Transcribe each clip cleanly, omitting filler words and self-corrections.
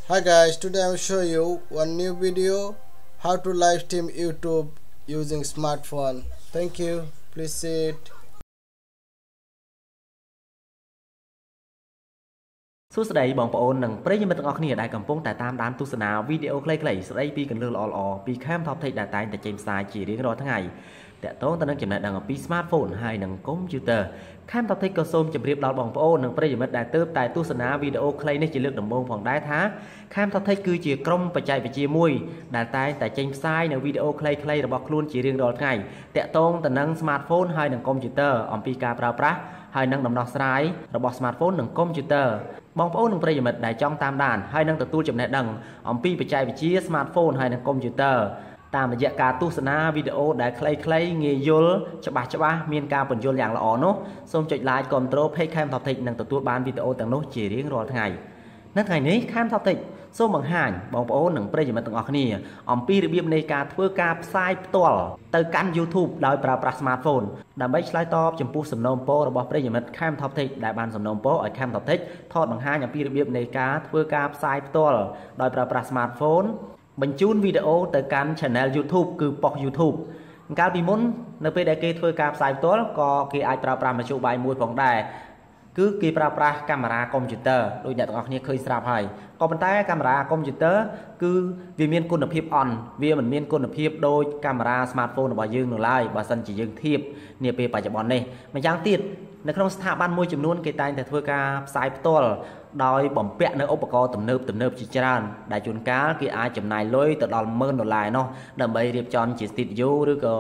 Hi guys, today I will show you one new video how to live stream YouTube using smartphone. Thank you. Please see it. សួស្តីបងប្អូននិងប្រិយមិត្តទាំងអស់គ្នាដែលកំពុងតែតាមដានទស្សនាវីដេអូខ្លីៗស្ដីពីគន្លឹះល្អៗពី Cam Top Tech ដែលតែងតែចេញផ្សាយជារៀងរាល់ថ្ងៃតាក់ទងទៅនឹងចំណេះដឹងអំពី smartphone ហើយនិង computer Cam Top Tech ក៏សូមជម្រាបដល់បងប្អូននិងប្រិយមិត្តដែលទើបតែទស្សនាវីដេអូខ្លីនេះជាលើកដំបូងផងដែរថា Cam Top Tech គឺជាក្រុមបច្ចេកវិទ្យាមួយដែលតែងតែចេញផ្សាយនៅវីដេអូខ្លីៗរបស់ខ្លួនជារៀងរាល់ថ្ងៃតាក់ទងទៅនឹង smartphone ហើយនិង computer អំពីការប្រើប្រាស់ហើយនិងដំណោះស្រាយរបស់ smartphone និង computer បងប្អូននិងប្រិយមិត្តដែលចង់តាមដានហើយនឹងទទួលចំណេះដឹងអំពីបច្ចេកវិទ្យា smartphone ហើយនិង computer តាមរយៈការទស្សនាវីដេអូដែលខ្លីៗងាយយល់ច្បាស់ច្បាស់មានការពន្យល់យ៉ាងល្អនោះសូមចុច like គ្រប់គ្រង Page Cam Top Tech និងទទួលបានវីដេអូទាំងនោះជារៀងរាល់ថ្ងៃនៅថ្ងៃនេះ Cam Top Tech សូមបង្ហាញបងប្អូននិងប្រិយមិត្តទាំងអស់គ្នាអំពីរបៀបនៃការធ្វើការផ្សាយផ្ទាល់ទៅកាន់ YouTube ដោយប្រើប្រាស់ smartphone ដើម្បីឆ្លើយតបចំពោះសំណូមពររបស់ប្រិយមិត្ត Cam Top Tech ដែលបានសំណូមពរឲ្យ Cam Top Tech ថតបង្ហាញអំពីរបៀបនៃការធ្វើការផ្សាយផ្ទាល់ដោយប្រើប្រាស់ smartphone បញ្ជូនវីដេអូទៅកាន់ Channel YouTube គឺប៉ុស YouTube កាលពីមុននៅពេលដែលគេធ្វើការផ្សាយផ្ទាល់ក៏គេអាចប្រើប្រាស់មធ្យោបាយមួយផងដែរគឺគេប្រើប្រាស់កាមេរ៉ាកុំព្យូទ័រដូចអ្នកទាំងអស់គ្នាឃើញស្រាប់ហើយក៏ប៉ុន្តែកាមេរ៉ាកុំព្យូទ័រគឺវាមានគុណភាពអន់វាមិនមានគុណភាពដូចកាមេរ៉ា smartphone របស់យើងនោះឡើយបើសិនជាយើងធៀបនាពេលបច្ចុប្បន្ននេះម្យ៉ាងទៀតនៅក្នុងស្ថាប័នមួយចំនួនគេតែងតែធ្វើការផ្សាយផ្ទាល់ដោយបំពាក់នៅឧបករណ៍ទំនើបទំនើបជាច្រើនដែលជួនកាលគេអាចចំណាយលុយទៅដល់10000ដុល្លារនោះដើម្បីរៀបចំជា studio ឬក៏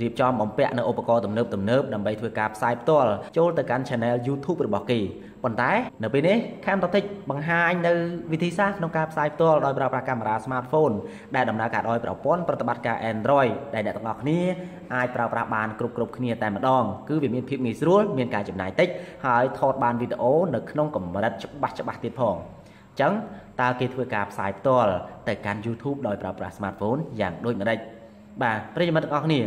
រៀបចំបំពាក់នៅឧបករណ៍ទំនើបទំនើបដើម្បីធ្វើការផ្សាយផ្ទាល់ចូលទៅកាន់ Channel YouTube របស់គេប៉ុន្តែនៅពេលនេះ Cam Top Tech បង្ហាញនៅវិធីសាស្ត្រក្នុងការផ្សាយផ្ទាល់ដោយប្រើប្រាស់កាមេរ៉ា smartphone ដែលដំណើរការដោយប្រព័ន្ធប្រតិបត្តិការ Android ដែលអ្នកទាំងអស់គ្នាអាចប្រើប្រាស់បានគ្រប់ៗគ្នាតែម្ដងគឺវាមានភាពងាយស្រួលមានការចំណាយតិចហើយថតបានវីដេអូនៅក្នុងកម្រិតច្បាស់ច្បាស់ទៀតផងអញ្ចឹងតើគេធ្វើការផ្សាយផ្ទាល់ទៅកាន់ YouTube ដោយប្រើប្រាស់ smartphone យ៉ាងដូចម្តេចបាទប្រិយមិត្តទាំងអស់គ្នា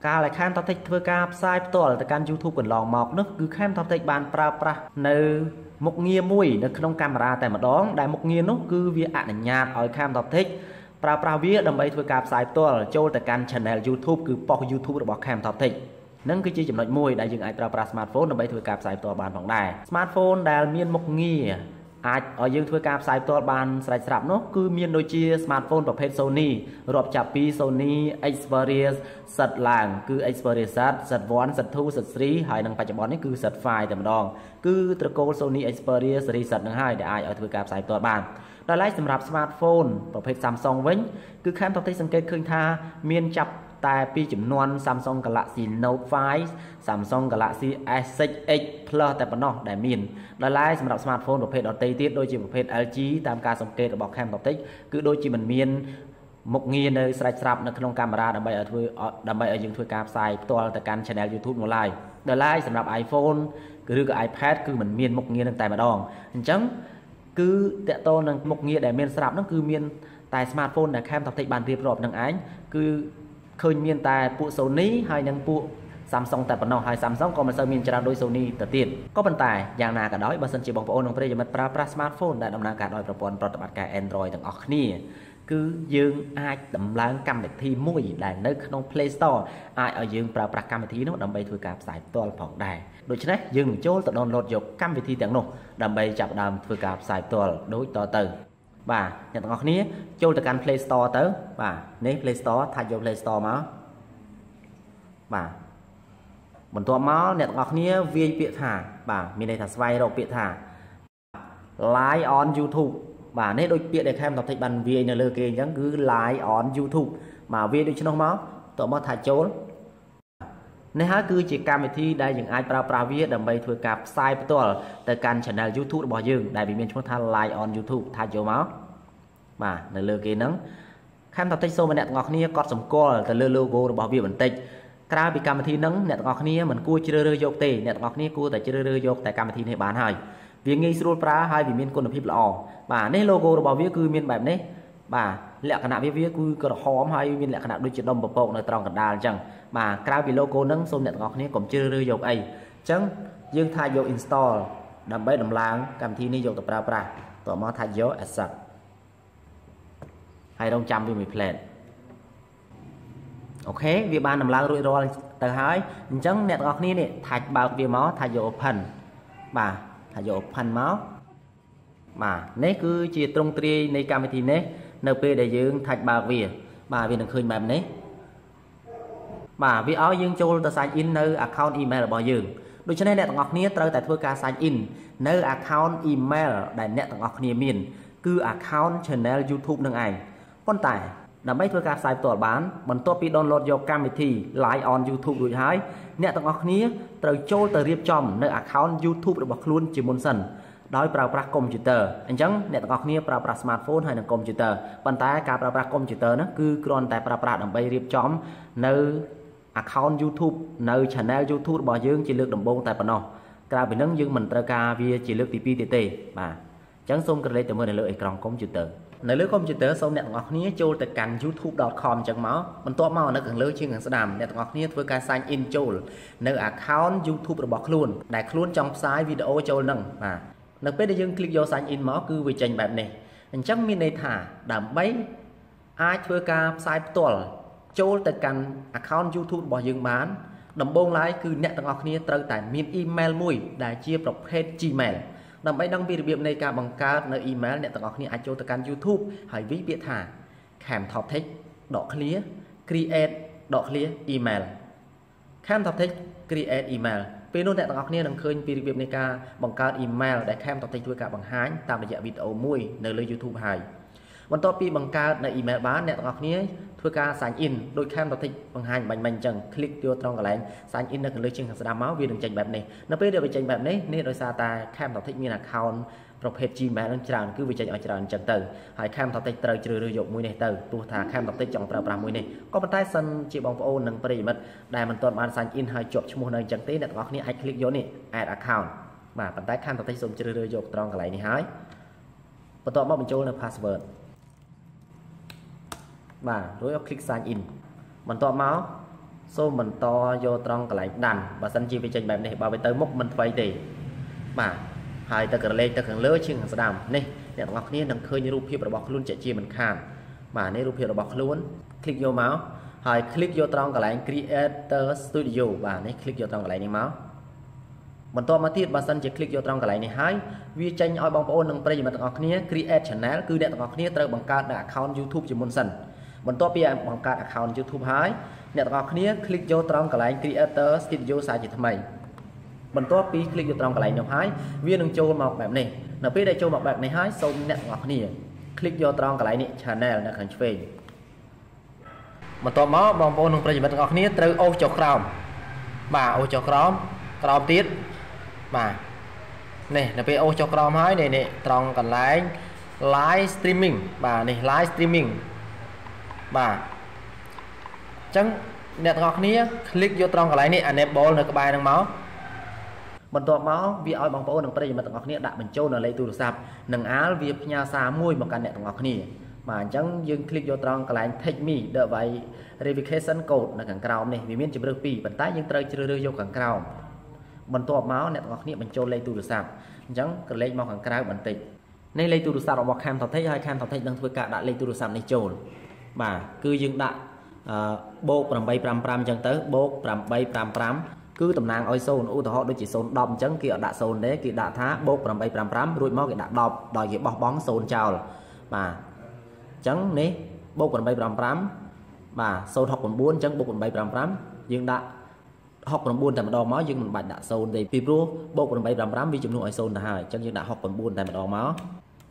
កាលដែល Cam Top Tech ធ្វើការផ្សាយផ្ទាល់ទៅកាន់ YouTube កន្លងមកនោះគឺ Cam Top Tech បានប្រើប្រាស់នៅមុខងារមួយនៅក្នុងកាមេរ៉ាតែម្ដងដែលមុខងារនោះគឺវាអនុញ្ញាតឲ្យ Cam Top Tech ប្រើប្រាស់វាដើម្បីធ្វើការផ្សាយផ្ទាល់ចូលទៅកាន់ Channel YouTube គឺប៉ុស YouTube របស់ Cam Top Tech នឹងគឺជាចំណុចមួយដែលយើងអាចប្រើប្រាស់ smartphone ដើម្បីធ្វើការផ្សាយផ្ទាល់បានផងដែរ smartphone ដែលមានមុខងារអាចឲ្យយើងធ្វើការផ្សាយផ្ទាល់បានស្រេចស្រាប់នោះគឺមានដូចជា smartphone ប្រភេទ Sony រាប់ចាប់ពី Sony Xperia Z ឡើងគឺ Xperia Z Z1 Z2 Z3 ហើយនឹងបច្ចុប្បន្ននេះគឺ Z5 តែម្ដងគឺត្រកូល Sony Xperia Series Z នឹងហើយដែលអាចឲ្យធ្វើការផ្សាយផ្ទាល់បានដោយឡែកសម្រាប់ smartphone ប្រភេទ Samsung វិញគឺ Cam Top Tech សង្កេតឃើញថាមានចាប់តែពីចំនួន Samsung Galaxy Note 5 Samsung Galaxy S6X Plus តែប៉ុណ្ណោះដែលមានដោយឡែកសម្រាប់ smartphone ប្រភេទដទៃទៀតដូចជាប្រភេទ LG តាមការសង្កេតរបស់ Cam Top Tech គឺដូចជាមិនមានមុខងារនៅស្រេចស្រាប់នៅក្នុងកាមេរ៉ាដើម្បីឲ្យធ្វើដើម្បីឲ្យយើងធ្វើការផ្សាយផ្ទាល់ទៅកាន់ Channel YouTube នោះឡើយដោយឡែកសម្រាប់ iPhone ឬក៏ iPad គឺមិនមានមុខងារនឹងតែម្ដងអញ្ចឹងគឺតកតនឹងមុខងារដែលមានស្រាប់នោះគឺមានតែ smartphone ដែល Cam Top Tech បានរៀបរាប់នឹងឯងគឺឃើញមានតែពួក Sony ហើយនិងពួក Samsung តែប៉ុណ្ណោះហើយ Samsung ក៏មិនសូវមានច្រើនដូច Sony ទៅទៀតក៏ប៉ុន្តែយ៉ាងណាក៏ដោយបើសិនជាបងប្អូននិងប្រិយមិត្តប្រើប្រាស់ smartphone ដែលដំណើរការដោយប្រព័ន្ធប្រតិបត្តិការ Android ទាំងអស់គ្នាគឺយើងអាចដំឡើងកម្មវិធីមួយដែលនៅក្នុង Play Store អាចឲ្យយើងប្រើប្រាស់កម្មវិធីនោះដើម្បីធ្វើការផ្សាយផ្ទាល់ផងដែរដូច្នេះយើងនឹងចូលទៅ download យកកម្មវិធីទាំងនោះដើម្បីចាប់ផ្ដើមធ្វើការផ្សាយផ្ទាល់ដូចតទៅបាទអ្នកទាំងអស់គ្នាចូលទៅកាន់ Play Store ទៅបាទនេះ Play Store ថាច់យក Play Store មកបាទបន្ទាប់មកអ្នកទាំងអស់គ្នាវាយពាក្យថាបាទមានន័យថាស្វែងរកពាក្យថា Live on YouTube បាទនេះដូចពាក្យដែល Cam Top Tech បានវាយនៅលើគេអញ្ចឹងគឺ Live on YouTube បាទវាយដូច្នោះមកតមកថាចូលនេះហើយគឺជាកម្មវិធីដែលយើងអាចប្រើប្រាស់វាដើម្បីធ្វើការផ្សាយផ្ទាល់ទៅកាន់ Channel YouTube របស់យើងដែលវាមានឈ្មោះថា Live on YouTube ថាចូលមកបាទនៅលើគេហ្នឹង Cam Top Tech សូមឲ្យអ្នកទាំងអស់គ្នាកត់សម្គាល់ទៅលើ logo របស់វាបន្តិចក្រៅពីកម្មវិធីហ្នឹងអ្នកទាំងអស់គ្នាមិនគួរជ្រើសរើសយកទេអ្នកទាំងអស់គ្នាគួរតែជ្រើសរើសយកតែកម្មវិធីនេះបានហើយវាងាយស្រួលប្រើហើយវាមានគុណភាពល្អបាទនេះ logo របស់វាគឺមានបែបនេះបាទលក្ខណៈវាគឺក្រហមហើយមានលក្ខណៈដូចជាដុំពពកនៅត្រង់កណ្ដាលអញ្ចឹងបាទក្រៅពី logo ហ្នឹងសូមអ្នកទាំងអស់គ្នាកុំជ្រើសរើសយកអីអញ្ចឹងយើងថាយក install ដើម្បីដំឡើងកម្មវិធីនេះយកទៅប្រើប្រាស់តមកថាយក accept ហើយរងចាំវាមួយផ្លែត OK វាបានដំឡើងរួចរាល់ទៅហើយអញ្ចឹងអ្នកទាំងអស់គ្នានេះថាច់បើកវាមកថាយក open បាទថាយក open មកបាទនេះគឺជាទ្រង់ទ្រាយនៃកម្មវិធីនេះនៅពេលដែលយើងថាច់បើកវាបាទវានឹងឃើញបែបនេះបាទវាឲ្យយើងចូលទៅ sign in នៅ account email របស់យើងដូច្នេះអ្នកទាំងអស់គ្នាត្រូវតែធ្វើការ sign in នៅ account email ដែលអ្នកទាំងអស់គ្នាមានគឺ account channel YouTube នឹងឯងប៉ុន្តែដើម្បីធ្វើការផ្សាយផ្ទាល់បានបន្ទាប់ពី download យកកម្មវិធី Live on YouTube រួចហើយអ្នកទាំងអស់គ្នាត្រូវចូលទៅរៀបចំនៅ account YouTube របស់ខ្លួនជាមុនសិនដោយប្រើប្រាស់កុំព្យូទ័រអញ្ចឹងអ្នកទាំងអស់គ្នាប្រើប្រាស់ smartphone ហើយនិងកុំព្យូទ័រប៉ុន្តែការប្រើប្រាស់កុំព្យូទ័រហ្នឹងគឺគ្រាន់តែប្រើប្រាស់ដើម្បីរៀបចំនៅ account YouTube នៅ channel YouTube របស់យើងជាលើកដំបូងតែប៉ុណ្ណោះក្រៅពីហ្នឹងយើងមិនត្រូវការវាជាលើកទី2ទៀតទេបាទអញ្ចឹងសូមក្រឡេកទៅមើលនៅលើអេក្រង់កុំព្យូទ័រនៅលើកុំព្យូទ័រសូមអ្នកទាំងអស់គ្នាចូលទៅកាន់ youtube.com អញ្ចឹងមកបន្ទាប់មកនៅខាងលើជាងខាងស្ដាំអ្នកទាំងអស់គ្នាធ្វើការ sign in ចូលនៅ account YouTube របស់ខ្លួនដែលខ្លួនចង់ផ្សាយវីដេអូចូលនឹងបាទនៅពេលដែលយើង click យក sign in មកគឺវាចេញបែបនេះអញ្ចឹងមានន័យថាដើម្បីអាចធ្វើការផ្សាយផ្ទាល់ចូលទៅកាន់ account YouTube របស់យើងបានដំបូងឡើយគឺអ្នកទាំងអស់គ្នាត្រូវតែមាន email មួយដែលជាប្រភេទ Gmail ដើម្បីដឹងពីរបៀបនៃការបង្កើតនៅ email អ្នកទាំងអស់គ្នាអាចចូលទៅកាន់ YouTube ហើយវាយពាក្យថា Cam Top Tech ដក clear create ដក clear email Cam Top Tech create email ពេលនោះអ្នកទាំងអស់គ្នានឹងឃើញពីរបៀបនៃការបង្កើត email ដែល Cam Top Tech ធ្វើការបង្ហាញតាមរយៈវីដេអូមួយនៅលើ YouTube ហើយបន្ទាប់ពីបង្កើតនៅ email បានអ្នកទាំងអស់គ្នាធ្វើការ sign in ដោយ Cam Top Tech បង្ហាញបាញ់មិញអញ្ចឹង click យកត្រង់កន្លែង sign in នៅខាងលើជាងខាងស្ដាំមកវានឹងចេញបែបនេះនៅពេលដែលវាចេញបែបនេះនេះដោយសារតែ Cam Top Tech មាន account ប្រភេទ Gmail នឹងច្រើនគឺវាចេញឲ្យច្រើនអញ្ចឹងទៅហើយ Cam Top Tech ត្រូវជ្រើសរើសយកមួយនេះទៅទោះថា Cam Top Tech ចង់ប្រើប្រាស់មួយនេះក៏ប៉ុន្តែសិនជាបងប្អូននិងប្រិយមិត្តដែលមិនទាន់បាន sign in ហើយជាប់ឈ្មោះនៅអញ្ចឹងទេអ្នកទាំងអស់គ្នាអាច click យកនេះ add account បាទប៉ុន្តែ Cam Top Tech សូមជ្រើសរើសយកត្រង់កន្លែងនេះហើយបន្ទាប់មកបញ្ចូលនៅ password បាទរួចឲ្យ click sign in បន្ទាប់មកសូមបន្តយកត្រង់កន្លែងដានបើសិនជាវាចេញបែបនេះបើវាទៅមុខមិនថ្មីទេបាទហើយទៅក្រឡេកទៅខាងលើជាងខាងស្ដាំនេះអ្នកទាំងអស់គ្នានឹងឃើញរូបភាពរបស់ខ្លួនជាជាមិនខានបាទនេះរូបភាពរបស់ខ្លួន click យកមកហើយ click យកត្រង់កន្លែង Creator Studio បាទនេះ click យកត្រង់កន្លែងនេះមកបន្ទាប់មកទៀតបើសិនជា click យកត្រង់កន្លែងនេះហើយវាចេញឲ្យបងប្អូននិងប្រិយមិត្តទាំងអស់គ្នា create channel គឺអ្នកទាំងអស់គ្នាត្រូវបង្កើតនៅ account YouTube ជាមុនសិនបន្ទាប់ពីបង្កើត account YouTube ហើយអ្នកទាំងអស់គ្នា click យកត្រង់កន្លែង Creator Studio សារជាថ្មីបន្ទាប់ពី click យកត្រង់កន្លែងនោះហើយវានឹងចូលមកបែបនេះនៅពេលដែលចូលមកបែបនេះហើយសូមអ្នកទាំងអស់គ្នា click យកត្រង់កន្លែងនេះ channel នៅខាងឆ្វេងបន្ទាប់មកបងប្អូននិងប្រិយមិត្តទាំងអស់គ្នាត្រូវអូសចុះក្រោមបាទអូសចុះក្រោមក្រោមទៀតបាទនេះនៅពេលអូសចុះក្រោមហើយនេះត្រង់កន្លែង live streaming បាទនេះ live streaming បាទអញ្ចឹងអ្នកទាំងអស់គ្នា click យកត្រង់កន្លែងនេះ enable នៅក្បែរហ្នឹងមកបន្ទាប់មកវាឲ្យបងប្អូននិងប្រិយមិត្តទាំងអស់គ្នាដាក់បញ្ចូលនៅលេខទូរស័ព្ទនិងអាលវាផ្ញើសារមួយមកកាន់អ្នកទាំងអស់គ្នាបាទអញ្ចឹងយើង click យកត្រង់កន្លែង Take me the verification code នៅខាងក្រោមនេះវាមានជម្រើសពីរប៉ុន្តែយើងត្រូវជ្រើសរើសយកខាងក្រោមបន្ទាប់មកអ្នកទាំងអស់គ្នាបញ្ចូលលេខទូរស័ព្ទអញ្ចឹងក្រឡេកមកខាងក្រៅបន្តិចនេះលេខទូរស័ព្ទរបស់ Cam Top Tech ហើយ Cam Top Tech នឹងធ្វើការដាក់លេខទូរស័ព្ទនេះចូលបាទគឺយើងដាក់បូក855អញ្ចឹងទៅបូក855គឺតំណាងឲ្យ0ឧទាហរណ៍ដូចជា0 10អញ្ចឹងគេអត់ដាក់0ទេគេដាក់ថាបូក855រួចមកគេដាក់10ដោយគេបោះបង់0ចោលបាទអញ្ចឹងនេះបូក855បាទ069អញ្ចឹងបូក855យើងដាក់69តែម្ដងមកយើងមិនបាច់ដាក់0ទេពីព្រោះបូក855វាជំនួសឲ្យ0ទៅហើយអញ្ចឹងយើងដាក់69តែម្ដងមក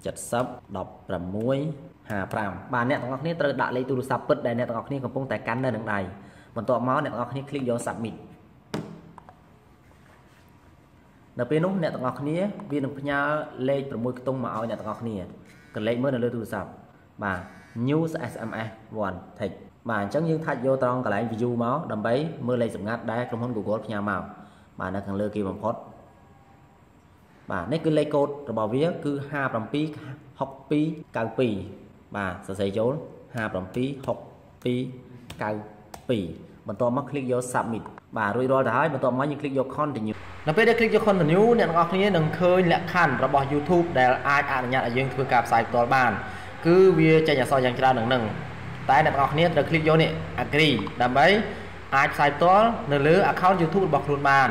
70 16 55បាទអ្នកទាំងអស់គ្នាត្រូវដាក់លេខទូរស័ព្ទពិតដែលអ្នកទាំងអស់គ្នាកំពុងតែកាន់នៅនឹងដៃបន្ទាប់មកអ្នកទាំងអស់គ្នា click យក submit នៅពេលនោះអ្នកទាំងអស់គ្នាវានឹងផ្ញើលេខ6ខ្ទង់មកឲ្យអ្នកទាំងអស់គ្នាក្រឡេកមើលនៅលើទូរស័ព្ទបាទ News SMS 1 text បាទអញ្ចឹងយើងថាច់យកត្រង់កន្លែង view មកដើម្បីមើលលេខសម្ងាត់ដែលក្រុមហ៊ុន Google ផ្ញើមកបាទនៅខាងលើគេបំផុតបាទនេះគឺលេខកូដរបស់វាគឺ576292បាទសរសេរចូល576292បន្ទាប់មក click យក submit បាទរួចរាល់ទៅហើយបន្ទាប់មកយើង click យក continue នៅពេលដែល click យក continue អ្នកទាំងអស់គ្នានឹងឃើញលក្ខខណ្ឌរបស់ YouTube ដែលអាចអនុញ្ញាតឲ្យយើងធ្វើការផ្សាយផ្ទាល់បាន គឺវាចេញអក្សរយ៉ាងច្រើននឹងនឹងតែអ្នកទាំងអស់គ្នាត្រូវ click យកនេះ agree ដើម្បីអាចផ្សាយផ្ទាល់នៅលើ account YouTube របស់ខ្លួនបាន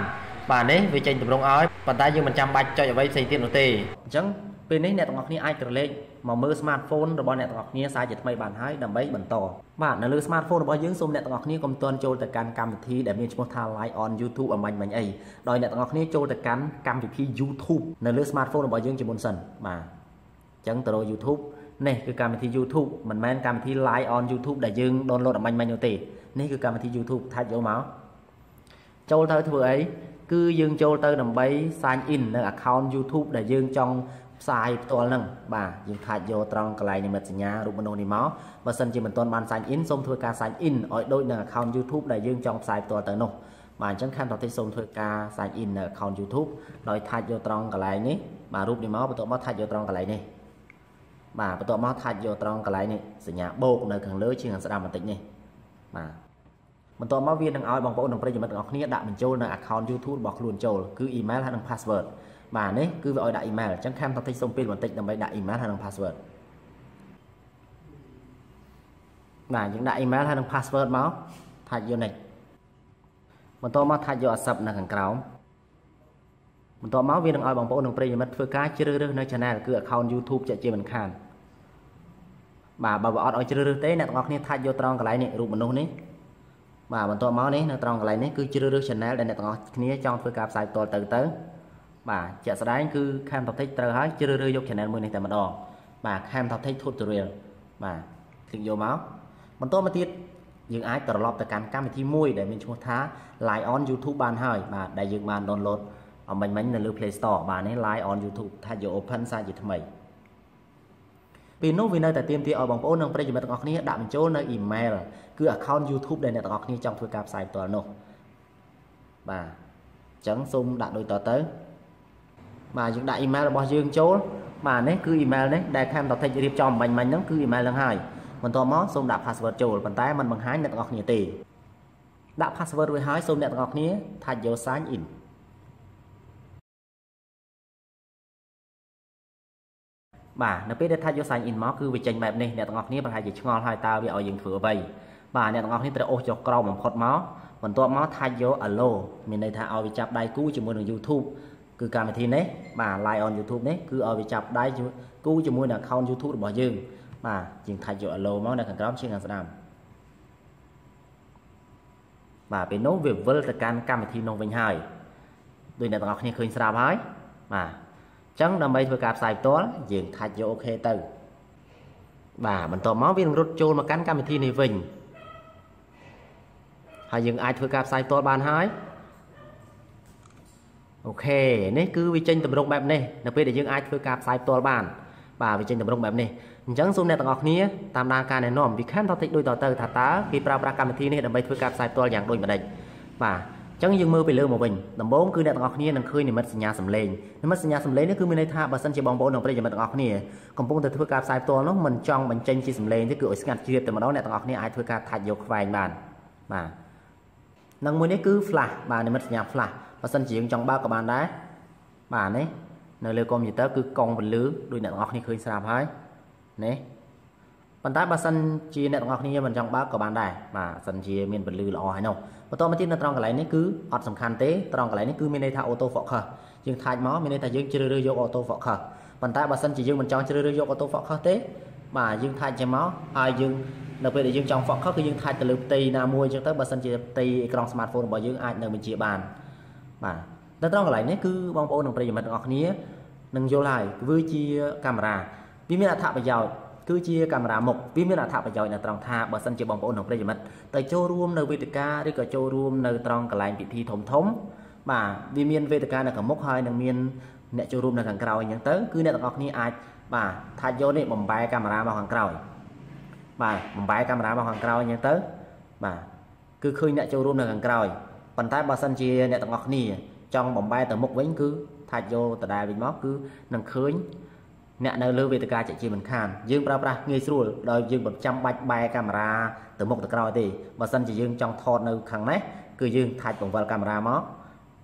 បាទនេះវាចេញទម្រង់ឲ្យប៉ុន្តែយើងមិនចាំបាច់ចុចអ្វីផ្សេងទៀតនោះទេអញ្ចឹងពេលនេះអ្នកទាំងអស់គ្នាអាចក្រឡេកមកមើល smartphone របស់អ្នកទាំងអស់គ្នាសារជាថ្មីបានហើយដើម្បីបន្តបាទនៅលើ smartphone របស់យើងសូមអ្នកទាំងអស់គ្នាកុំទាន់ចូលទៅកាន់កម្មវិធីដែលមានឈ្មោះថា Live on YouTube អមាញ់មិញអីដោយអ្នកទាំងអស់គ្នាចូលទៅកាន់កម្មវិធី YouTube នៅលើ smartphone របស់យើងជាមុនសិនបាទអញ្ចឹងទៅរក YouTube នេះគឺកម្មវិធី YouTube មិនមែនកម្មវិធី Live on YouTube ដែលយើង download អមាញ់មិញនោះទេនេះគឺកម្មវិធី YouTube ថាច់យកមកចូលទៅធ្វើអីគឺយើងចូលទៅដើម្បី sign in នៅ account YouTube ដែលយើងចង់ផ្សាយផ្ទាល់ហ្នឹងបាទយើងថាច់យកត្រង់កន្លែងនិមិត្តសញ្ញារូបមនុស្សនេះមកបើសិនជាមិនទាន់បាន sign in សូមធ្វើការ sign in ឲ្យដូចនឹង account YouTube ដែលយើងចង់ផ្សាយផ្ទាល់ទៅនោះបាទអញ្ចឹងខាងតតិសូមធ្វើការ sign in នៅ account YouTube ដោយថាច់យកត្រង់កន្លែងនេះបាទរូបនេះមកបន្ទាប់មកថាច់យកត្រង់កន្លែងនេះបាទបន្ទាប់មកថាច់យកត្រង់កន្លែងនេះសញ្ញាបូកនៅខាងលើជាងខាងស្ដាំបន្តិចនេះបាទបន្ទាប់មកវានឹងឲ្យបងប្អូននិងប្រិយមិត្តទាំងអស់គ្នាដាក់បញ្ចូលនៅ account YouTube របស់ខ្លួនចូលគឺ email ហើយនិង password បាទនេះគឺវាឲ្យដាក់ email អញ្ចឹងខាំតតិចសូមពេលបន្តិចដើម្បីដាក់ email ហើយនិង password បាទយើងដាក់ email ហើយនិង password មកថាច់យកនេះបន្ទាប់មកថាច់យក accept នៅខាងក្រោមបន្ទាប់មកវានឹងឲ្យបងប្អូននិងប្រិយមិត្តធ្វើការជ្រើសរើសនៅ channel គឺ account YouTube ជាជាមិនខានបាទបើវាអត់ឲ្យជ្រើសរើសទេអ្នកទាំងអស់គ្នាថាច់យកត្រង់កន្លែងនេះរូបមនុស្សនេះបាទបន្ទាប់មកនេះនៅត្រង់កន្លែងនេះគឺជ្រើសរើស channel ដែលអ្នកទាំងអស់គ្នាចង់ធ្វើការផ្សាយផ្ទាល់ទៅបាទជាក់ស្ដែងគឺ Cam Topic ត្រូវហើយជ្រើសរើសយក channel មួយនេះតែម្ដងបាទ Cam Topic Tutorial បាទคลิกយកមកបន្តមកទៀតយើងអាចត្រឡប់ទៅកាន់កម្មវិធីមួយដែលមានឈ្មោះថា Live on YouTube បានហើយបាទដែលយើងបាន download អមិញមិញនៅលើ Play Store បាទនេះ Live on YouTube ថាយក open សារជាថ្មីពេលនោះវានៅតែទាមទារឲ្យបងប្អូននិងប្រិយមិត្តទាំងអស់គ្នាដាក់បញ្ចូលនៅ email គឺ account YouTube ដែលអ្នកទាំងអស់គ្នាចង់ធ្វើការផ្សាយផ្ទាល់នោះបាទអញ្ចឹងសូមដាក់ដូចតទៅបាទយើងដាក់ email របស់យើងចូលបាទនេះគឺ email នេះដែលខាំតតិចរៀបចំបាញ់មិញហ្នឹងគឺ email ហ្នឹងហើយបន្ទាប់មកសូមដាក់ password ចូលប៉ុន្តែมันបង្ហាញអ្នកទាំងអស់គ្នាទេដាក់ password រួចហើយសូមអ្នកទាំងអស់គ្នាថាច់យក sign in បាទនៅពេលដែលថាច់យក sign in មកគឺវាចេញបែបនេះអ្នកទាំងអស់គ្នាប្រហែលជាឆ្ងល់ហើយតើវាឲ្យយើងធ្វើអ្វីបាទអ្នកទាំងអស់គ្នាត្រូវអូសចុះក្រោមបំផុតមកបន្ទាប់មកថាច់យក allow មានន័យថាឲ្យវាចាប់ដៃគូជាមួយនឹង YouTube គឺកម្មវិធីនេះបាទ Live on YouTube នេះគឺឲ្យវាចាប់ដៃគូជាមួយនឹង account YouTube របស់យើងបាទជាងថាច់យក allow មកនៅខាងក្រោមជាងខាងស្ដាំបាទពេលនោះវាវិលទៅកាន់កម្មវិធីនោះវិញហើយដោយអ្នកទាំងអស់គ្នាឃើញស្រាប់ហើយបាទអញ្ចឹងដើម្បីធ្វើការផ្សាយផ្ទាល់យើងថាច់យក OK ទៅបាទបន្ទាប់មកវានឹងរត់ចូលមកកាន់កម្មវិធីនេះវិញហើយយើងអាចធ្វើការផ្សាយផ្ទាល់បានហើយអូខេនេះគឺវាចេញទម្រង់បែបនេះនៅពេលដែលយើងអាចធ្វើការផ្សាយផ្ទាល់បានបាទវាចេញទម្រង់បែបនេះអញ្ចឹងសូមអ្នកទាំងអស់គ្នាតាមដានការណែនាំពី Cam Topic ដូចតទៅថាតើគេប្រើប្រាស់កម្មវិធីនេះដើម្បីធ្វើការផ្សាយផ្ទាល់យ៉ាងដូចម្តេចបាទអញ្ចឹងយើងមើលពីលើមកវិញដំបូងគឺអ្នកទាំងអស់គ្នានឹងឃើញនិមិត្តសញ្ញាសំឡេងនិមិត្តសញ្ញាសំឡេងនេះគឺមានន័យថាបើសិនជាបងប្អូននិងប្រិយមិត្តទាំងអស់គ្នាកំពុងតែធ្វើការផ្សាយផ្ទាល់នោះមិនចង់បញ្ចេញជាសំឡេងទេគឺឲ្យស្ងាត់ជ្រាបតែម្ដងអ្នកទាំងអស់គ្នាអាចធ្វើការថាច់យកខ្វែងបានបាទនិងមួយនេះគឺ flash បាទនិមិត្តសញ្ញា flash បើសិនជាយើងចង់បើកក៏បានដែរបាទនេះនៅលើកុំព្យូទ័រគឺកង់ពន្លឺដូចអ្នកទាំងអស់គ្នាឃើញស្រាប់ហើយនេះប៉ុន្តែបើសិនជាអ្នកទាំងអស់គ្នាមិនចង់បើកក៏បានដែរបាទសិនជាមានពន្លឺល្អហើយនោះបន្តមកទៀតនៅត្រង់កន្លែងនេះគឺអត់សំខាន់ទេត្រង់កន្លែងនេះគឺមានន័យថា auto focus យើងថាច់មកមានន័យថាយើងជ្រើសរើសយក auto focus ប៉ុន្តែបើសិនជាយើងមិនចង់ជ្រើសរើសយក auto focus ទេបាទយើងថាច់ចេញមកហើយយើងនៅពេលដែលយើងចង់ focus គឺយើងថាច់ទៅលើផ្ទៃណាមួយអញ្ចឹងទៅបើសិនជាផ្ទៃអេក្រង់ smartphone របស់យើងអាចនៅបញ្ជាបានបាទនៅត្រង់កន្លែងនេះគឺបងប្អូននិងប្រិយមិត្តទាំងអស់គ្នានឹងយល់ហើយគឺជាកាមេរ៉ាវាមានអត្ថប្រយោជន៍គឺជាកាមេរ៉ាមុខវាមានអត្ថប្រយោជន៍នៅត្រង់ថាបើសិនជាបងប្អូននិងប្រិយមិត្តទៅចូលរួមនៅវេទិកាឬក៏ចូលរួមនៅត្រង់កន្លែងពិធីធំធំបាទវាមានវេទិកានៅខាងមុខហើយនឹងមានអ្នកចូលរួមនៅខាងក្រោយអញ្ចឹងទៅគឺអ្នកទាំងអស់គ្នាអាចបាទថាច់យកនេះបំបែកាមេរ៉ាមកខាងក្រោយបាទបំបែកាមេរ៉ាមកខាងក្រោយអញ្ចឹងទៅបាទគឺឃើញអ្នកចូលរួមនៅខាងក្រោយប៉ុន្តែបើសិនជាអ្នកទាំងអស់គ្នាចង់បំបែទៅមុខវិញគឺថាច់យកដដែលវិញមកគឺនឹងឃើញអ្នកនៅលើវេទិកាជាមិនខានយើងប្រើប្រាស់ងាយស្រួលដោយយើងមិនចាំបាច់បែរកាមេរ៉ាទៅមុខទៅក្រោយទេបើសិនជាយើងចង់ថតនៅខាងនេះគឺយើងថាច់បង្វិលកាមេរ៉ាមក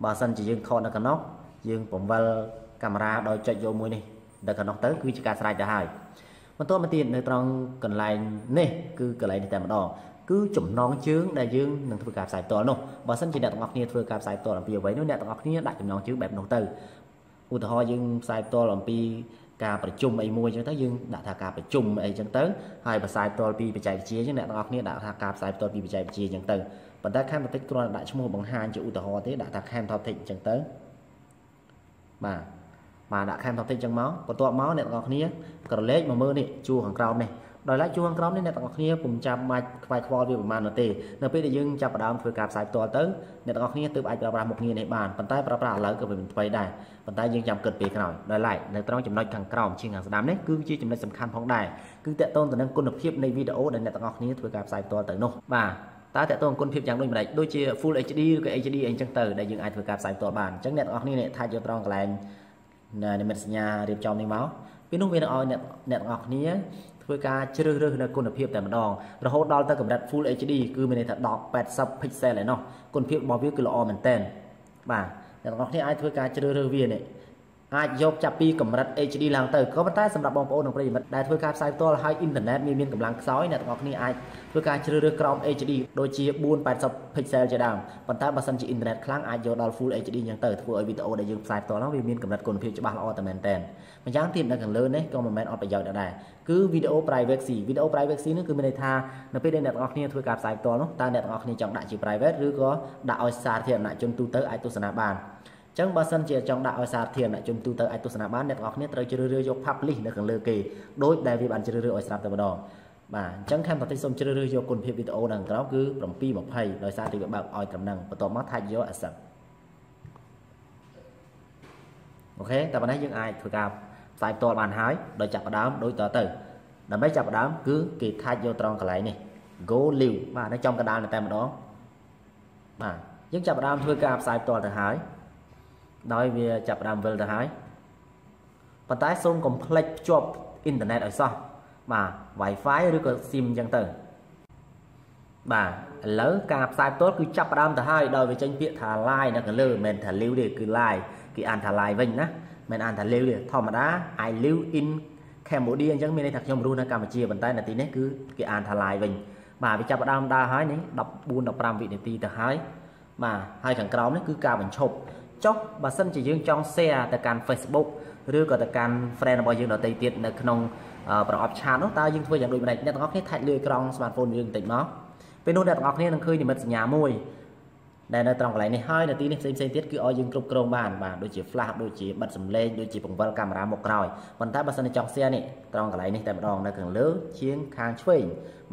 បើសិនជាយើងថតនៅខាងនោះយើងបង្វិលកាមេរ៉ាដោយចុចយកមួយនេះនៅខាងនោះទៅគឺជាការស្រេចទៅហើយ បន្តមកទៀតនៅត្រង់កន្លែងនេះគឺកន្លែងនេះតែម្ដងគឺចំណងជើងដែលយើងនឹងធ្វើការផ្សាយផ្ទាល់នោះបើសិនជាអ្នកទាំងអស់គ្នាធ្វើការផ្សាយផ្ទាល់អំពីអ្វីនោះអ្នកទាំងអស់គ្នាដាក់ចំណងជើងបែបនោះទៅឧទាហរណ៍យើងផ្សាយផ្ទាល់អំពីការប្រជុំអីមួយអញ្ចឹងទៅយើងដាក់ថាការប្រជុំអីចឹងទៅហើយផ្សាយផ្ទាល់ពីបច្ចេកវិទ្យាអញ្ចឹងអ្នកទាំងអស់គ្នាដាក់ថាការផ្សាយផ្ទាល់ពីបច្ចេកវិទ្យាអញ្ចឹងទៅប៉ុន្តែ Cam Topic គ្រាន់តែដាក់ឈ្មោះបង្ហាញជាឧទាហរណ៍ទេដាក់ថា Cam Topic អញ្ចឹងទៅបាទបាទដាក់ Cam Topic អញ្ចឹងមកបន្ទាប់មកអ្នកទាំងអស់គ្នាក្រឡេកមកមើលនេះជួរខាងក្រោមនេះដោយឡែកជួរខាងក្រោមនេះអ្នកទាំងអស់គ្នាពុំចាំបាច់ខ្វាយខ្វល់វាប្រហែលនោះទេនៅពេលដែលយើងចាប់ផ្ដើមធ្វើការផ្សាយផ្ទាល់ទៅអ្នកទាំងអស់គ្នាទើបអាចប្រើប្រាស់មុខងារនេះបានប៉ុន្តែប្រើប្រាស់ឥឡូវក៏វាមិនថ្មីដែរប៉ុន្តែយើងចាំគិតពេលក្រោយដោយឡែកនៅត្រង់ចំណុចខាងក្រោមជាងខាងស្ដាំនេះគឺជាចំណុចសំខាន់ផងដែរគឺតកតងទៅនឹងគុណភាពនៃវីដេអូដែលអ្នកទាំងអស់គ្នាធ្វើការផ្សាយផ្ទាល់ទៅនោះបាទតើតកតងគុណភាពយ៉ាងដូចម្ដេចដូចជា Full HD ឬក៏ HD អីចឹងទៅដែលយើងអាចធ្វើការផ្សាយផ្ទាល់បានអញ្ចឹងអ្នកទាំងអស់គ្នានេះថាយកត្រង់កន្លែងនិមិត្តសញ្ញារៀបចំនេះមកពេលនោះវានឹងឲ្យអ្នកទាំងអស់គ្នាធ្វើការជ្រើសរើសនៅគុណភាពតែម្ដងរហូតដល់ទៅកម្រិត Full HD គឺមានន័យថា1080 pixel ឯណោះគុណភាពរបស់វាគឺល្អមែនទែនបាទអ្នកទាំងអស់គ្នាអាចធ្វើការជ្រើសរើសវានេះអាចយកចាប់ពីកម្រិត HD ឡើងទៅក៏ប៉ុន្តែសម្រាប់បងប្អូននិងប្រិយមិត្តដែលធ្វើការផ្សាយផ្ទាល់ហើយអ៊ីនធឺណិតមានកម្លាំងខ្សោយអ្នកទាំងអស់គ្នាអាចធ្វើការជ្រើសរើសក្រោម HD ដូចជា480 pixel ជាដើមប៉ុន្តែបើសិនជាអ៊ីនធឺណិតខ្លាំងអាចយកដល់ Full HD អញ្ចឹងទៅធ្វើឲ្យវីដេអូដែលយើងផ្សាយផ្ទាល់ហ្នឹងវាមានកម្រិតគុណភាពច្បាស់ល្អតែមែនទែនម្យ៉ាងទៀតនៅខាងលើនេះក៏មិនមែនអត់ប្រយោជន៍ដែរគឺ video privacy video privacy នេះគឺមានន័យថានៅពេលដែលអ្នកទាំងអស់គ្នាធ្វើការផ្សាយផ្ទាល់នោះតើអ្នកទាំងអស់គ្នាចង់ដាក់ជា private ឬក៏ដាក់ឲ្យសាធារណជនទូទៅអាចទស្សនាបានចឹងបើសិនជាចង់ដាក់ឲ្យសាធារណជនទូទៅអាចទស្សនាបានអ្នកទាំងអស់គ្នាត្រូវជ្រើសរើសយក publish នៅខាងលើគេដូចដែលវាបានជ្រើសរើសឲ្យស្រាប់តែម្ដងបាទអញ្ចឹងខាងប្រទេសសូមជ្រើសរើសយកគុណភាពវីដេអូនៅខាងក្រោមគឺ720ដោយសារទីវាបើកឲ្យត្រឹមហ្នឹងបន្ទាប់មកថាច់យក accept អូខេតែប៉ុណ្ណេះយើងអាចធ្វើការផ្សាយផ្ទាល់បានហើយដោយចាប់ផ្ដើមដូចតទៅដើម្បីចាប់ផ្ដើមគឺគេថាច់យកត្រង់កន្លែងនេះ go live បាទនៅចំកណ្ដាលតែម្ដងបាទយើងចាប់ផ្ដើមធ្វើការផ្សាយផ្ទាល់ទៅហើយដោយវាចាប់ផ្ដើមវិលទៅហើយប៉ុន្តែសូមកុំភ្លេចភ្ជាប់អ៊ីនធឺណិតឲ្យសោះបាទ Wi-Fi ឬក៏ SIM អញ្ចឹងទៅបាទឥឡូវការផ្សាយផ្ទាល់គឺចាប់ផ្ដើមទៅហើយដោយវាចេញពាក្យថា live នៅខាងលើមិនមែនថា live ទេគឺ live គេអានថា live វិញណាមិនអានថា live ទេធម្មតា I live in Cambodia អញ្ចឹងមានន័យថាខ្ញុំរស់នៅកម្ពុជាប៉ុន្តែនៅទីនេះគឺគេអានថា live វិញបាទវាចាប់ផ្ដើមដើរហើយនេះ14 15វិនាទីទៅហើយបាទហើយខាងក្រោមនេះគឺការបញ្ឈប់ចុះបើសិនជាយើងចង់ share ទៅកាន់ Facebook ឬក៏ទៅកាន់ friend របស់យើងដទៃទៀតនៅក្នុងប្រអប់ឆាតនោះតើយើងធ្វើយ៉ាងដូចម្ដេចអ្នកទាំងអស់គ្នាថាច់លើអេក្រង់ smartphone យើងបន្តិចមកពេលនោះអ្នកទាំងអស់គ្នានឹងឃើញនិមិត្តសញ្ញាមួយដែលនៅត្រង់កន្លែងនេះហើយនៅទីនេះផ្សេងៗទៀតគឺឲ្យយើងគ្រប់គ្រងបានបាទដូចជា flash ដូចជាបិទសំឡេងដូចជាបង្វិលកាមេរ៉ាមុខក្រោយប៉ុន្តែបើសិនជាចង់ share នេះត្រង់កន្លែងនេះតែម្ដងនៅខាងលើជាងខាងឆ្វេង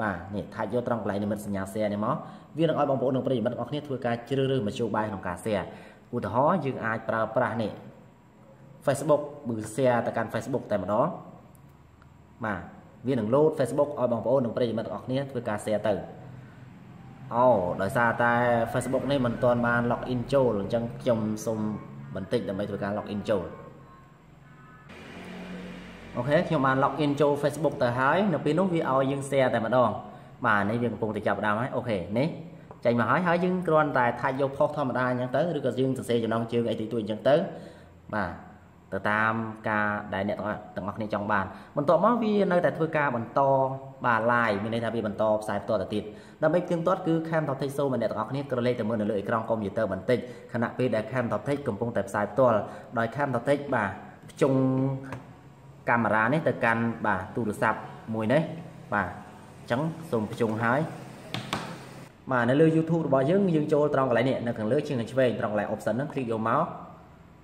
បាទនេះថាច់យកត្រង់កន្លែងនិមិត្តសញ្ញា share នេះមកវានឹងឲ្យបងប្អូននិងប្រិយមិត្តទាំងអស់គ្នាធ្វើការជ្រើសរើសមធ្យោបាយក្នុងការ share ឧទាហរណ៍យើងអាចប្រើប្រាស់នេះ Facebook ឬ share ទៅកាន់ Facebook តែម្ដងបាទវានឹង load Facebook ឲ្យបងប្អូននិងប្រិយមិត្តទាំងអស់គ្នាធ្វើការ share ទៅអូដោយសារតែ Facebook នេះមិនទាន់បាន log in ចូលអញ្ចឹងខ្ញុំសូមបន្តិចដើម្បីធ្វើការ log in ចូលអូខេខ្ញុំបាន log in ចូល Facebook ទៅហើយនៅពេលនោះវាឲ្យយើង share តែម្ដងបាទនេះវាកំពុងតែចាប់ផ្ដើមហើយអូខេនេះចេញមកហើយហើយយើងគ្រាន់តែថាច់យកផុសធម្មតាអញ្ចឹងទៅឬក៏យើងសរសេរចំណងជើងអីតិចតួចអញ្ចឹងទៅបាទទៅតាមការដែលអ្នកទាំងអស់គ្នាចង់បានបន្ទាប់មកវានៅតែធ្វើការបន្តបាទ live មានន័យថាវាបន្តផ្សាយផ្ទាល់ទៅទៀតដើម្បីផ្ទៀងផ្ទាត់គឺ Cam Top Tech សូមឲ្យអ្នកទាំងអស់គ្នាក្រឡេកទៅមើលនៅលើអេក្រង់កុំព្យូទ័របន្តិចខណៈពេលដែល Cam Top Tech កំពុងតែផ្សាយផ្ទាល់ដោយ Cam Top Tech បាទភ្ជង់កាមេរ៉ានេះទៅកាន់បាទទូរស័ព្ទមួយនេះបាទអញ្ចឹងសូមភ្ជង់ហើយបាទនៅលើ YouTube របស់យើងយើងចូលត្រង់កន្លែងនេះនៅខាងលើជាងខាងឆ្វេងត្រង់កន្លែង option ហ្នឹងคลิกយកមក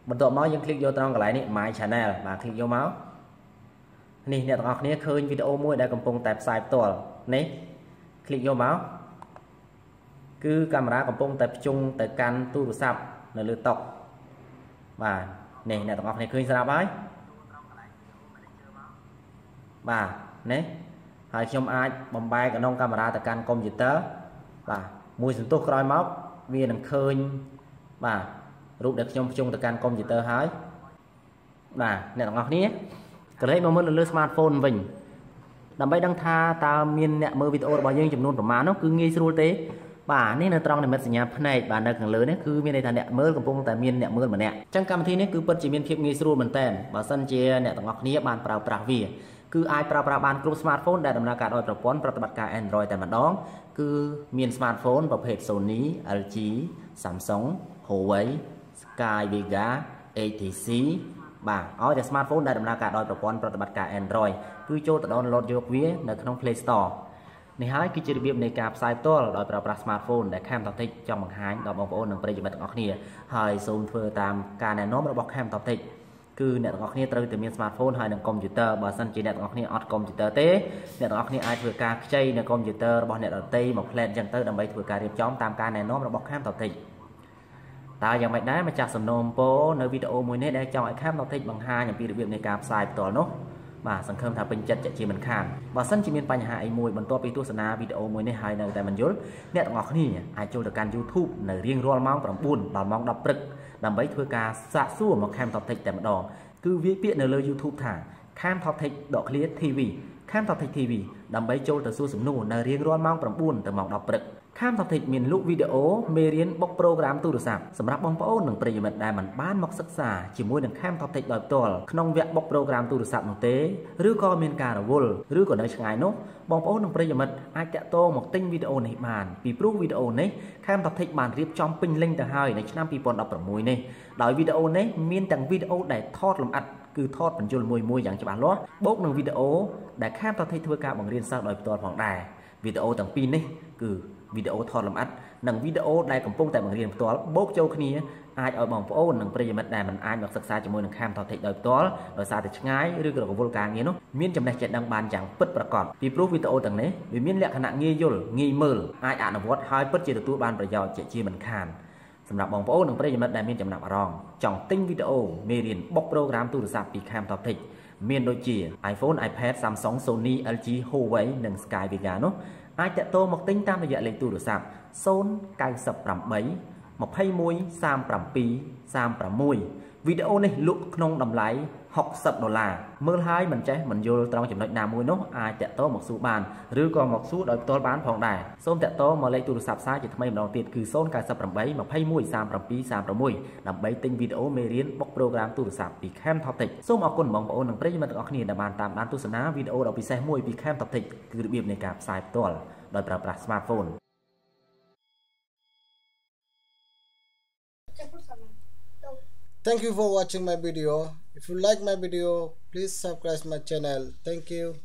បន្ទាប់មកយើងคลิกយកត្រង់កន្លែងនេះ My Channel បាទคลิกយកមកនេះអ្នកទាំងអស់គ្នាឃើញវីដេអូមួយដែលកំពុងតែផ្សាយផ្ទាល់នេះคลิกយកមកគឺកាមេរ៉ាកំពុងតែភ្ជង់ទៅកាន់ទូរស័ព្ទនៅលើតុបាទនេះអ្នកទាំងអស់គ្នាឃើញស្រាប់ហើយបាទនេះហើយខ្ញុំអាចបំបែកក្នុងកាមេរ៉ាទៅកាន់កុំព្យូទ័របាទមួយសន្ទុះក្រោយមកវានឹងឃើញបាទរូបដែលខ្ញុំភ្ជង់ទៅកាន់កុំព្យូទ័រហើយបាទអ្នកទាំងអស់គ្នាក្រឡេកមកមើលនៅលើ smartphone វិញដើម្បីដឹងថាតើមានអ្នកមើលវីដេអូរបស់យើងចំនួនប្រមាណនោះគឺងាយស្រួលទេបាទនេះនៅត្រង់និមិត្តសញ្ញាភ្នែកបាទនៅខាងលើនេះគឺមានន័យថាអ្នកមើលកំពុងតែមានអ្នកមើលម្នាក់អញ្ចឹងកម្មវិធីនេះគឺពិតជាមានភាពងាយស្រួលមែនតើបើសិនជាអ្នកទាំងអស់គ្នាបានប្រើប្រាស់វា គឺអាចប្រើប្រាស់បានគ្រប់ smartphone ដែលដំណើរការដោយប្រព័ន្ធប្រតិបត្តិការ Android តែម្ដងគឺមាន smartphone ប្រភេទ Sony, LG, Samsung, Huawei, Sky Vega, HTC បាទឲ្យតែ smartphone ដែលដំណើរការដោយប្រព័ន្ធប្រតិបត្តិការ Android គឺចូលទៅ download យកវានៅក្នុង Play Store នេះហើយគឺជារបៀបនៃការផ្សាយផ្ទាល់ដោយប្រើប្រាស់ smartphone ដែល Cam Top Tech ចង់បង្ហាញដល់បងប្អូននិងប្រិយមិត្តទាំងអស់គ្នាហើយសូមធ្វើតាមការណែនាំរបស់ Cam Top Tech គឺអ្នកទាំងអស់គ្នាត្រូវតែមាន smartphone ហើយនិង computer បើសិនជាអ្នកទាំងអស់គ្នាអត់ computer ទេអ្នកទាំងអស់គ្នាអាចធ្វើការខ្ចីនៅ computer របស់អ្នកដទៃមកផ្លែតអញ្ចឹងទៅដើម្បីធ្វើការរៀបចំតាមការណែនាំរបស់ Cam Top Tech តើយ៉ាងម៉េចដែរម្ចាស់សំណូមពរនៅវីដេអូមួយនេះដែលចង់ឲ្យ Cam Top Tech បង្ហាញអំពីរបៀបនៃការផ្សាយផ្ទាល់នោះបាទសង្ឃឹមថាពេញចិត្តជាមិនខានបើសិនជាមានបញ្ហាអីមួយបន្ទាប់ពីទស្សនាវីដេអូមួយនេះហើយនៅតែមិនយល់អ្នកទាំងអស់គ្នាអាចចូលទៅកាន់ YouTube នៅរៀងរាល់ម៉ោង9ដល់ម៉ោង10ព្រឹកដើម្បីធ្វើការសាកសួរមក Cam Top Tech តែម្ដងគឺវាយពាក្យនៅលើ YouTube ថា Cam Top Tech .clear TV Cam Top Tech TV ដើម្បីចូលទៅសួរសំណួរនៅរៀងរាល់ម៉ោង9ទៅម៉ោង10ព្រឹក Cam Top Tech មានលក់វីដេអូមេរៀនបុកប្រូក្រាមទូរស័ព្ទសម្រាប់បងប្អូននិងប្រិយមិត្តដែលមិនបានមកសិក្សាជាមួយនឹង Cam Top Tech ដោយផ្ទាល់ក្នុងវគ្គបុកប្រូក្រាមទូរស័ព្ទនោះទេឬក៏មានការរវល់ឬក៏នៅឆ្ងាយនោះបងប្អូននិងប្រិយមិត្តអាចតាក់ទងមកទិញវីដេអូនេះបានពីព្រោះវីដេអូនេះ Cam Top Tech បានរៀបចំពេញលេញទៅហើយនៅឆ្នាំ2016នេះដោយវីដេអូនេះមានទាំងវីដេអូដែលថតលម្អិតគឺថតបញ្យលមួយៗយ៉ាងច្បាស់លាស់បូកនឹងវីដេអូដែល Cam Top Tech ធ្វើការបង្រៀនសិស្សដោយផ្ទាល់ផងដែរវីដេអូទាំងពីរនេះគឺវីដេអូថតលម្អិតនិងវីដេអូដែលកំពុងតែបង្រៀនផ្ទាល់បូកចូលគ្នាអាចឲ្យបងប្អូននិងប្រិយមិត្តដែលមិនអាចមកសិក្សាជាមួយនឹង Cam Top Tech ដោយផ្ទាល់ដោយសារតែឆ្ងាយឬក៏រវល់ការងារនោះមានចំណេះចេះដឹងបានយ៉ាងពិតប្រាកដពីព្រោះវីដេអូទាំងនេះវាមានលក្ខណៈងាយយល់ងាយមើលអាចអនុវត្តហើយពិតជាទទួលបានប្រយោជន៍ជាមិនខានសម្រាប់បងប្អូននិងប្រិយមិត្តដែលមានចំណាប់អារម្មណ៍ចង់ទិញវីដេអូមេរៀនបុកប្រូក្រាមទូរស័ព្ទពី Cam Top Tech មានដូចជា iPhone, iPad, Samsung, Sony, LG, Huawei និង Sky Vega នោះអាចតាក់ទងមកទិញតាមរយៈលេខទូរស័ព្ទ098 21 37 36វីដេអូនេះលក់ក្នុងតម្លៃ60ដុល្លារមើលហើយមិនចេះមិនយល់ត្រង់ចំណុចណាមួយនោះអាចតាក់ទងមកសួរបានឬក៏មកសួរដោយផ្ទាល់បានផងដែរសូមតាក់ទងមកលេខទូរស័ព្ទសារជាថ្មីម្ដងទៀតគឺ098 21 37 36ដើម្បីទិញវីដេអូមេរៀនបុកប្រូក្រាមទូរស័ព្ទពី Cam Top Tech សូមអរគុណបងប្អូននិងប្រិយមិត្តទាំងអស់គ្នាដែលបានតាមដានទស្សនាវីដេអូដ៏ពិសេសមួយពី Cam Top Tech គឺរបៀបនៃការផ្សាយផ្ទាល់ដោយប្រើប្រាស់ smartphone Thank you for watching my video. If you like my video, please subscribe my channel. Thank you.